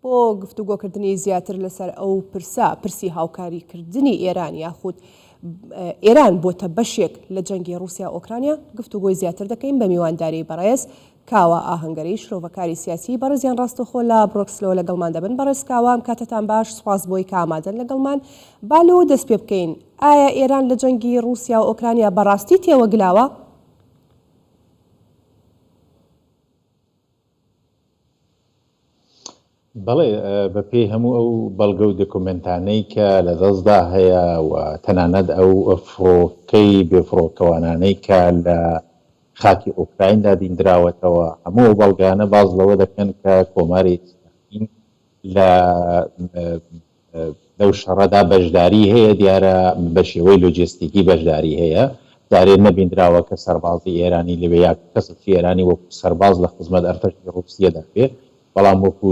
بۆ گفتوگۆکردنی زیاتر لەسەر ئەو پرسە، پرسی هاوکاریکردنی ئێران یاخود ئێران بۆتە بەشێک لە جەنگی ڕووسیا ئۆکرانیا، گفتوگۆی زیاتر دەکەین بە میوانداری بەڕێز کاوە ئاهەنگەری شرۆڤەکاری سیاسی بەڕێزیان ڕاستەوخۆ لە برۆکسلەوە لەگەڵمان دەبن. بەڕێز کاوە ئەم کاتەتان باش، سوپاس بۆی کە ئامادەن لەگەڵمان. با لەوە دەست پێ بکەین، ئایا ئێران لە جەنگی ڕووسیا و ئۆکرانیا بەڕاستی تێوەگلاوە؟ بەڵێ، بەپێی هەموو ئەو بەڵگە و دۆکۆمێنتانەی کە لە دەستدا هەیە و تەنانەت ئەو فڕۆکەی بێفڕۆکەوانانەی کە لە خاکی ئۆکرایندا بیندراوەتەوە، هەموو ئەو بەڵگانە باس لەوە دەکەن کە کۆماری ئیسلامی لە لەو شەڕەدا بەشداری هەیە، دیارە بە شێوەی لۆجێستیکی بەشداری هەیە، جارێ نەبیندراوە کە سەربازی ئێرانی لەوێ یا کەسێکی ئێرانی وەکوو سەرباز لە خزمەت ئەرتەشی ڕووسیەدا بێ، بەڵام وەکوو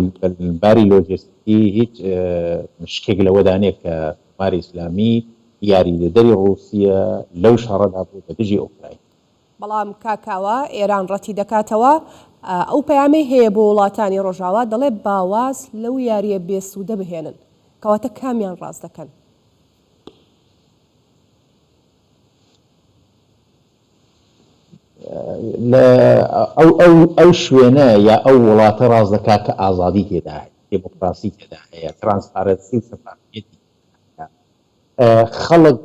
باری لۆجێستیکی هیچ شکێک لەوەدا نییە کە کۆماری ئیسلامی یاریدەدەری ڕووسیە لەو شەڕەدا بووە بە دژی ئۆکراین. بەڵام کاک کاوە ئێران ڕەتی دەکاتەوە، ئەو پەیامەی هەیە بۆ وڵاتانی ڕۆژاوا دەڵێ با واز لەو یارییە بێ سوودە بهێنن، کەواتە کامیان ڕاست دەکەن؟ لە ئەو ئەو ئەو شوێنە یا ئەو وڵاتە ڕاست دەکات کە ئازادی تێدا هەیە، دێموکراسی تێدا هەیە، ترانسپارەنسی و شەفافیەتی تێدا هەیە، خەڵک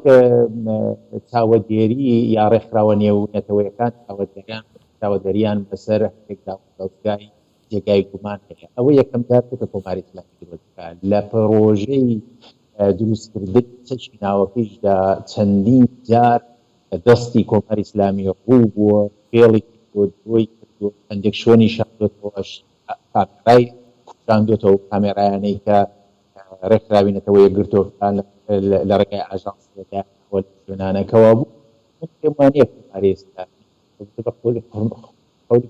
چاوەدێری یا ڕێکخراوە نێونەتەوەیەکان چاوەدێریان چاوەدێریان بەسەر هەندێک دامودەزگای جێگای گومان هەیە. ئەوە یەکەم جار نییە کە کۆماری ئیسلامی درۆ دەکات. لە پڕۆژەی دروستکردنی چەکی ناوەکیشدا چەندین جار دەستی کۆماری ئیسلامی ڕوو بووە، فێڵی کردووە، درۆی کردووە، هەندێک شوێنی شاردۆتەوە، کامێرای کوژاندۆتەوە، ئەو کامێرایانەی کە ڕێکخراوی نەتەوە یەکگرتووەکان لە ڕێگای ئاژانسەوە دایانناوە لەو شوێنانە کەوابوو من پێم وانییە کۆماری ئیسلامی بە قەولی قەولی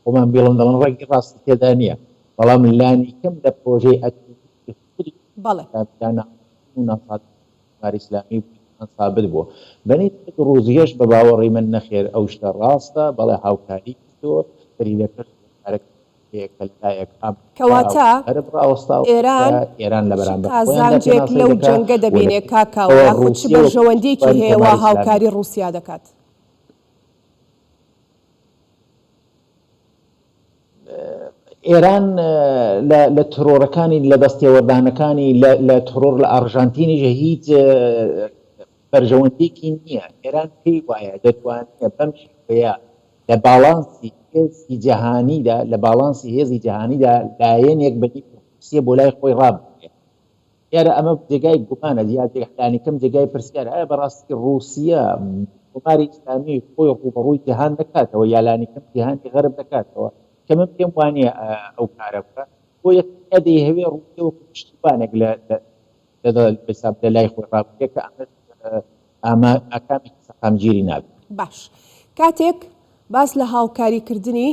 خۆمان بیڵێم دەڵێن ڕەگی ڕاستی تێدا نییە بەڵام لانیکەم لە پرۆژەی ئەتۆمی خودی بەڵێ. ئیسلامیدا ناڕاست و ناسادق کۆماری ئیسلامی بوونیان سابت بووە. بە نیسبەت ڕووسیەش بە باوەڕی من نەخێر ئەو شتە ڕاستە، بەڵێ هاوکاری کردووە، دەلیلەکەش هۆکارەکە ئەوەیە کە لە لایەک ئامریکا و کەواتە غەرب ڕاوەستاون کە ئێران ئێران لە چ بەرامبەر خۆیاندا قازانجێک پێناسەی لەو دەکا جەنگە و لە دەبینێ کاک کاوە ئەوە یاخود چ ڕووسیە وەکوو بەرژەوەندییەکی پشتیوانی هەیە وا کۆماری ئیسلامی هاوکاری ڕووسیا دەکات؟ ئێران لە لە ترۆرەکانی لە دەستێوەردانەکانی لە لە ترۆر لە ئارژانتینیش هیچ بەرژەوەندیەکی نییە. ئێران پێی وایە دەتوانێ بەم شێوەیە لە باڵانسی هێزی جەهانیدا لە باڵانسی هێزی جەهانیدا لایەنێک بە دیوی ڕووسیە بۆ لای خۆی ڕابگرێ. دیارە ئەمە جێگای گومانە یا لانیکەم جێگای پرسیارە ئایا بەڕاستی ڕووسیە کۆماری ئیسلامی خۆی ڕووبەڕووی جیهان دەکاتەوە یا لانیکەم جیهانی غەرب دەکاتەوە کە من پێم وانییە ئەو کارە بکا. بۆیە تەنیا دەیهەوێ ڕووسیە وەکوو پشتیوانێک لە لە لە لای خۆی ڕابگرێ کە ئەمەش ئاما ئاکامێکی سەقامگیری نابێ. باش کاتێک باس لە هاوکاری کردنی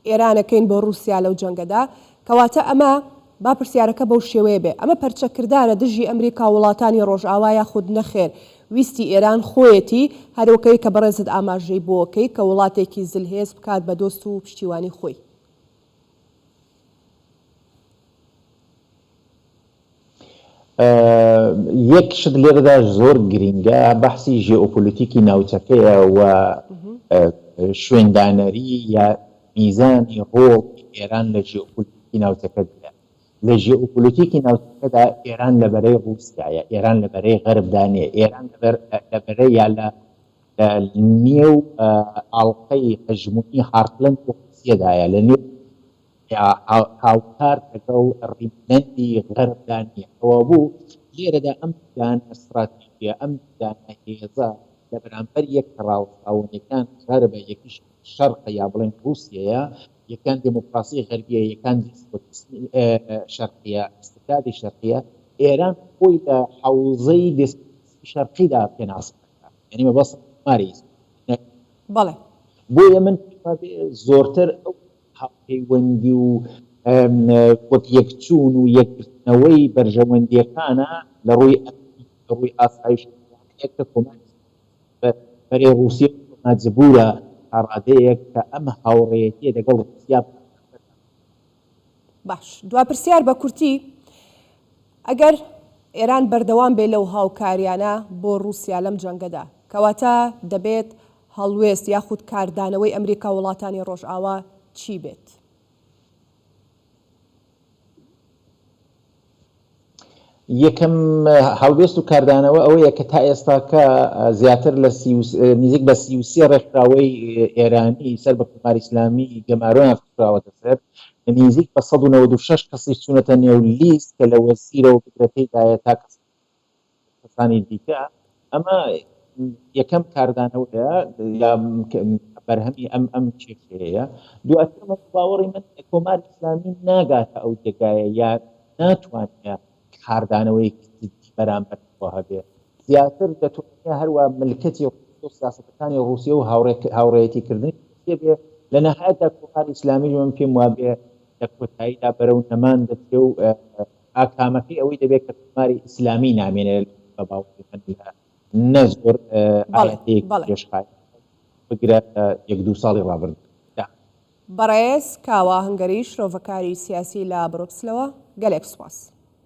ئێران ئەکەین بۆ ڕووسیا لەو جەنگەدا، کەواتە ئەمە، با پرسیارەکە بەو شێوەیە بێ، ئەمە پەرچەکردارە دژی ئەمریکا و وڵاتانی ڕۆژئاوا یاخود نەخێر ویستی ئێران خۆیەتی، هەروەکەی کە بەڕێزت ئاماژەی بۆ کەی کە وڵاتێکی زلهێز بکات بە دۆست و پشتیوانی خۆی. یەک شت لێرەدا زۆر گرینگە، بەحسی ژێئۆپۆلیتیکی ناوچەکەیە و شوێندانەری یا میزانی ڕۆڵی ئێران لە ژێئۆپۆلیتیکی ناوچەکەدایە. لە ژێئۆپۆلیتیکی ناوچەکەدا ئێران لە بەرەی ڕووسیایە، ئێران لە بەرەی غەربدا نییە، ئێران لە بەرەی یا لە نێو ئاڵقەی هەژموونی هارتلەند و ڕووسیەدایە، لە نێو هاوکار لەگەڵ ڕیملەندی غەربدا نییە. کەوابوو لێرەدا ئەم دوودانە ستراتیژییە، ئەم دوودانە هێزە لە بەرامبەر یەک کە ڕاوەستاون، یەکیان غەربە، یەکیش شەرقە یا بڵێین ڕووسیەیە، یەکیان دێموکراسی غەربییە، یەکان دیسپۆتیسمی شەرقییە، ئیستبدادی شەرقییە، ئێران خۆی لە حەوزەی دێسپۆتیسمی شەرقیدا پێناسە دەکات. یانی مەبەستم کۆماری ئیسلامی نەک. بەڵێ. بۆیە من پێم وابێ زۆرتر ئەو هاوپەیوەندی و وەک یەکچوون و یەکگرتنەوەی بەرژەوەندییەکانە لە ڕووی ئەمنی و لە ڕووی ئاسایش و ئەوانەیە کە کۆماری ئیسلامی بەرەی ڕووسیە مەجبوورە تا ڕادەیەک کە ئەم هاوڕێیەتییە دەگەڵ ڕووسیا بکات. باش دوا پرسیار بە کورتی ئەگەر ئێران بەردەوام بێ لەو هاوکاریانە بۆ ڕووسیا لەم جەنگەدا کەواتە دەبێت هەڵوێست یاخود کاردانەوەی ئەمریکا و وڵاتانی ڕۆژئاوا چی بێت؟ یەکەم هەڵوێست و کاردانەوە ئەوەیە کە تا ئێستاکە زیاتر لە نزیک بە 33 ڕێکخراوەی ئێرانی سەر بە کۆماری ئیسلامی گەمارۆیان خراوەتە سەر، نزیک بە 196 کەسیش چوونەتە نێو لیست کە لە وەزیرەوە بگرە تێیدایە تا کەسانی دیکە. ئەمە یەکەم کاردانەوەیە یا بەرهەمی ئەم ئەم کێشەیە. دواتر من باوەڕی من کۆماری ئیسلامی ناگاتە ئەو جێگایە یا ناتوانێ کاردانەوەیەکی جدی بەرامبەر ئەوە هەبێ. زیاتر دەتوانێ هەروا ملکەچی ڕووسیە و سیاسەتەکانی ڕووسیە و هاوڕێیەتی کردنی ڕووسیە بێ. لە نەهایەتدا کۆماری ئیسلامیش من پێم وابێ لە کۆتاییدا بەرەو نەمان دەچێ و ئاکامەکەی ئەوەی دەبێت کە کۆماری ئیسلامی نامێنێ بە باوەڕی من لە نە زۆر ئایندەیەکی درێژخایەن بگرە لە یەک دوو ساڵی ڕابردوودا. بەڕێز کاوە هەنگەری شرۆڤەکاری سیاسی لە برۆکسلەوە گەلێک سوپاس.